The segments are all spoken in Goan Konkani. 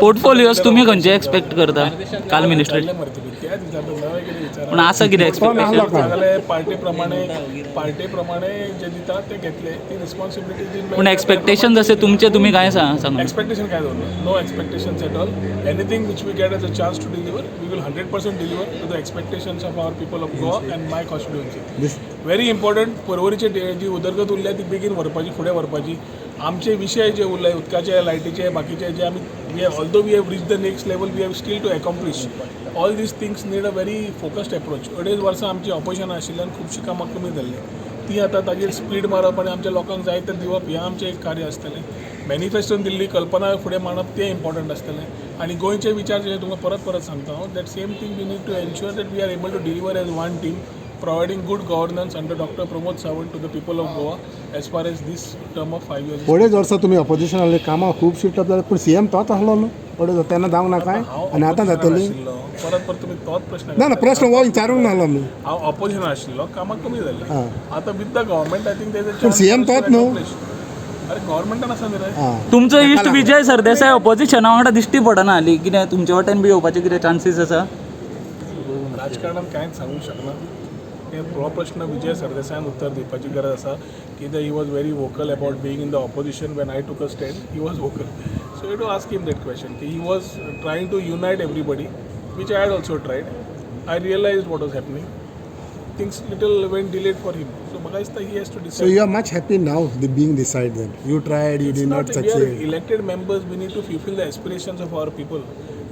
पोर्टफोलियोज तुमी खंयचे एक्सपेक्ट करता काल मिनिस्ट्री? विचारले मरे तुमी, त्याच विचारता, नवें कितें विचारा. पूण आसा कितें एक्सपेक्टेशन? सगळे पार्टी प्रमाणे, पार्टी प्रमाणे जे दितात ते घेतले, ती रिस्पॉन्सिबिलिटी जी. पूण एक्सपेक्टेशन जशें तुमचें, तुमी कांय सांगा. एक्सपेक्टेशन काय दवरना, no expectations at all. Anything which we get as a chance to deliver, we will 100% deliver to the expectations of our people of Goa and my constituency. Very important, पर्वरीची जी उदरगत उरल्या ती बेगीन व्हरपाची, फुडें व्हरपाची. आमचे विशय जे उरले, उदकाचे, लायटीचे, बाकीचे जे आमी, we have, although we have reach the next level, we have still to accomplish. All these things need a very focused approach. अडेज वर्सां आमची ऑपोजिशन आशिल्ल्यान खुबशीं कामां कमी जाल्लीं. ती आतां ताजेर स्पीड मारप आनी आमच्या लोकांक जाय तें दिवप हें आमचें एक कार्य आसतलें. मॅनिफेस्टोन दिल्ली कल्पना फुडें मांडप तें इम्पॉर्टंट आसतलें आनी गोंयचे विचार जे तुमकां परत परत सांगता हांव, that same thing we need to ensure that we are able to deliver as one team, providing good governance under Doctor Pramod Sawant to the people of Goa as far as this term of 5 years. अडेज वर्सां तुमी ऑपोजिशन आहले, कामां खूब शिटप जालें, पूण सीएम तोच आहलो न्हू अडेज, तेन्ना जावंक ना काय हांव आनी आतां opposition जातली? आशिल्लो. परत परत तुमी तोच प्रश्न. ना ना, प्रश्न हो विचारूंक नाहलो आमी. हांव ऑपोजिशन आशिल्लो, कामां कमी जाल्लीं. हां. आतां with the government, I think. पूण CM तोच न्हू? अरे, गव्हर्मेंटान आसा न्ही रे. आं. तुमचो इश्ट विजय सरदेसाय ऑपोजिशना वांगडा दिश्टी पडना हाली. कितें तुमचे वाटेन बी येवपाचे कितें चान्सीस आसा? राजकारणात कांयच सांगूंक शकना. हे हो प्रश्न विजय सरदेसायान उत्तर दिवपाची गरज आसा. कित्याक he was very vocal about being in the opposition. When I took a stand, he was vocal, so you to ask him that question की he was trying to unite everybody, which I had also tried. I realize what was happening. Things little went delayed for him, so म्हाका दिसता he has to so decide. You are much happy now the being decide then you tried, you did not We are succeed. Elected members, we need to fulfill the aspirations of our people.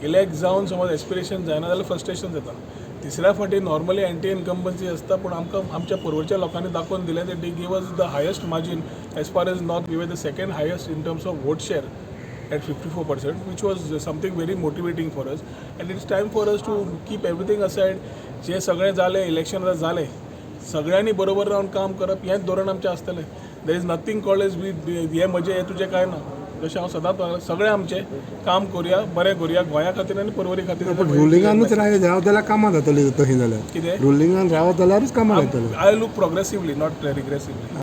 Elect जावन समज एस्पिरेशन जायना जाल्यार फ्रस्ट्रेशन जाता. तिसऱ्या फावटी नॉर्मली एंटी इन्कम्बन्सी आसता, पूण आमकां आमच्या पर्वरच्या लोकांनी दाखोवन दिलें that they give us the highest margin. As far as north, we were the second highest in terms of vote share at 54%, which was something very motivating for us. And it's time for us to keep everything aside. जे सगळें जालें, इलेक्शन आतां जालें, सगळ्यांनी बरोबर रावन काम करप हेंच धोरण आमचें आसतलें. There is nothing called as we, हें म्हजें, हें तुजें, कांय ना. जशें हांव सदांच सांगलां, सगळें आमचें काम करुया, बरें करुया गोंया खातीर आनी पर्वरी खातीर. पूण रुलिंगानूच रावत जाल्यार कामां जातलीं तशी जाल्यार. कितें? रुलिंगान रावत जाल्यारूच कामां जातलीं. I look progressively, not regressively.